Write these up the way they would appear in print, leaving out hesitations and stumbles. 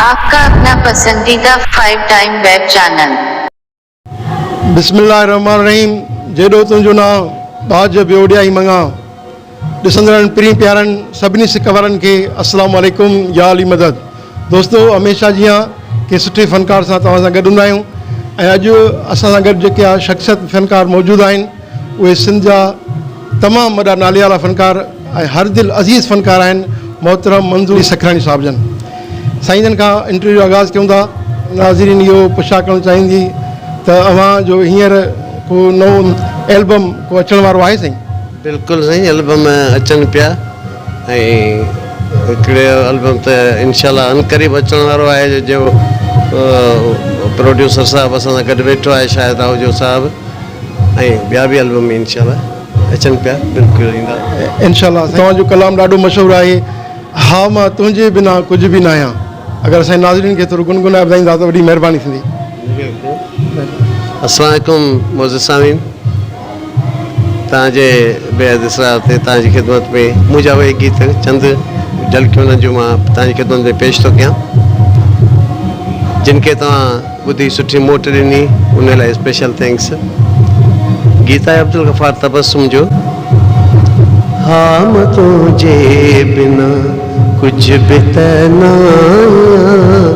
آپ کا اپنا پسنديده فائيو ٽائيم ويب چينل. بسم الله الرحمٰن الرحيم جيڏو تنهنجو نانء ٻاجهه به اوڏيائين مڱان ڏسندڙن پرين پيارن سڀني سڪ وارن کي السلام عليڪم يا علي مدد دوستو هميشه جيان ڪنهن سٺي فنڪار سان توهان سان گڏ هوندا آهيون ۽ اڄ اسان سان گڏ جيڪي شخصيت فنڪار موجود آهن اهي سنڌ جا تمام وڏا ناليوارا فنڪار ۽ هر دل عزيز فنڪار آهن محترم منظور سکراڻي صاحب جن سائين جن کان انٽرويو جو آغاز ڪيون ٿا ناظرين اهو پڇا ڪرڻ چاهيندي ته اوهان جو هينئر ڪو نئون البم ڪو اچڻ وارو آهي سائين. بلڪل سائين البم اچن پيا ۽ هڪڙي البم ته انشاء الله عنقريب اچڻ وارو آهي جو پروڊيوسر صاحب اسان سان گڏ ويٺو آهي شاهد آهوجو صاحب ۽ ٻيا به البم انشاء الله اچن پيا بلڪل ايندا. انشاء الله توهان جو ڪلام ڏاڍو مشهور آهي ها مان تنهنجي بنا ڪجهه به ناهيان اگر اسان جي ناظرين کي ٿورو گنگنائي ٻڌائيندا ته وڏي مهرباني ٿيندي. السلام عليڪم معزز سامعين توهان جي بيحد اصرار تي توهان جي خدمت ۾ منهنجا اهي گيت چند جهلڪيون انهن جون مان توهان جي خدمت ۾ پيش ٿو ڪيان جن کي توهان ٻڌي سٺي موٽ ڏني ان لاء اسپيشل thanks. گيت آهي عبدالغفار تبسم جو. ها مان تنهنجي بنا ڪجهه به ته ناهيان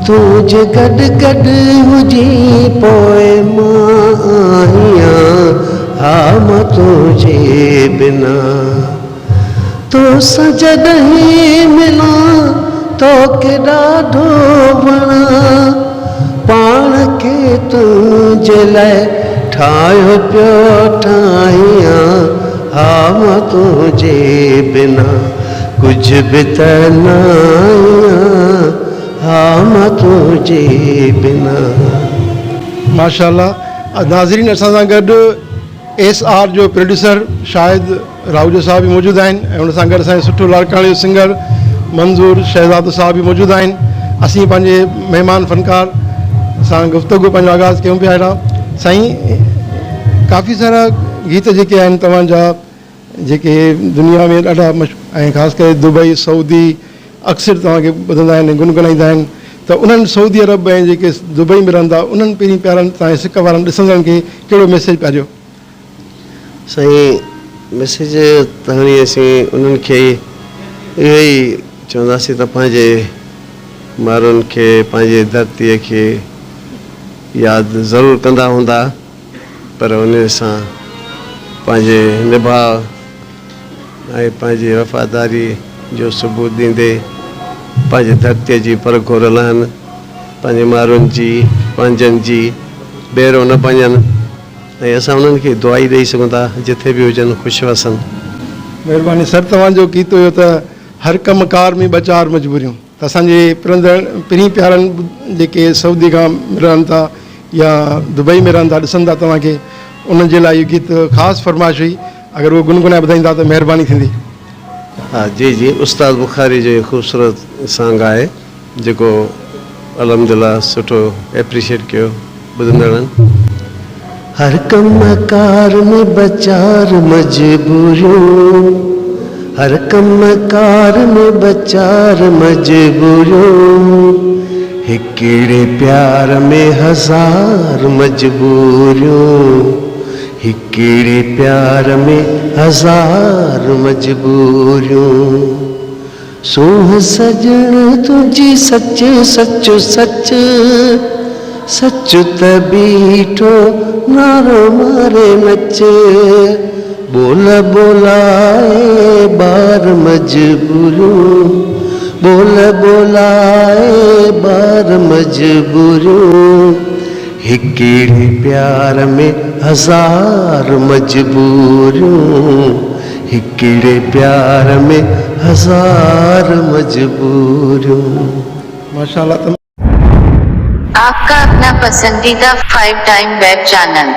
تون جي گڏ گڏ هجين پوء مان آهيان ها مان تنهنجي بنا توسان جڏهن ملان توکي ڏاڍو وڻان پاڻ کي تنهنجي لاء ٺاهيو پيو ٺاهيان ها مان تنهنجي بنا ڪجهه به ته ناهيان ها مان تنهنجي بنا. ماشاءالله ناظرين اسان سان گڏ ايس آر جو پروڊيوسر شاهد راهوجو صاحب به موجود آهن ۽ ان سان گڏ اسان جو سٺو لاڙڪاڻي جو سنگر منظور شهزادو صاحب به موجود آهن اسين پنهنجي مهمان فنڪار سان گفتگو پنهنجو آغاز ڪيون پيا هيڏانهن سائين ڪافي سارا گيت جيڪي آهن توهان جا جيڪي دنيا ۾ ڏاڍا مشهور ۽ خاص ڪري دبئي سعودي اڪثر توهان کي ٻڌندا آهن ۽ گنگنائيندا آهن ته انهن سعودي عرب ۽ جيڪي دبئي ۾ رهن ٿا انهن پرين پيارن توهان جي سڪ وارن ڏسندڙن کي ڪهڙو ميسيج پيا ڏيو. سائين ميسيج ته هڻي اسين انهن کي اهو ئي چونداسين ته پنهنجي مارن کي پنهنجي ڌرتي کي ياد ضرور ڪندا هوندا پر انهي سان پنهنجي نڀاء ۽ پنهنجي وفاداري جو ثبوت ڏيندي پنهنجي ڌرتيء جي پرگهور لهن، پنهنجي مارن جي، پنهنجن جي بيرو نه بڻجن ۽ اسان انهن کي دعا ئي ڏئي سگهون ٿا جٿي به هجن خوش وسن. مهرباني سر توهان جو گيت هيو ته هر ڪم ڪار ۾ ٻه چار مجبوريون. ته اسان جي پرندڙ پرين پيارن جيڪي سعودي کان رهن ٿا يا دبئي ۾ رهن ٿا ڏسن ٿا توهان کي انهن جي لاء اهو گيت خاص فرمائش هئي اگر اهو گنگنائي ٻڌائيندا ته مهرباني ٿيندي. ها جي جي استاد بخاري جو هي خوبصورت سانگ آهي جيڪو الحمدلله سٺو ايپريشيٽ ڪيو ٻڌندڙن. هر ڪم ڪار ۾ ٻه چار مجبوريون هر ڪم ڪار ۾ ٻه چار مجبوريون هڪڙي پيار ۾ هزار مجبوريون هڪڙي پيار ۾ هزار مجبوريون سونهن سڄڻ تنهنجي سچ سچ سچ سچ ته بيٺو نعرو ماري نچ ٻول ٻولائي ٻار مجبوريون ٻول ٻولائي ٻار مجبوريون هڪڙي پيار ۾ هزار مجبوريون هڪڙي پيار ۾ هزار مجبوريون. ماشاءالله تمام. آپ کا اپنا پسنديده فائيو ٽائيم ويب چينل.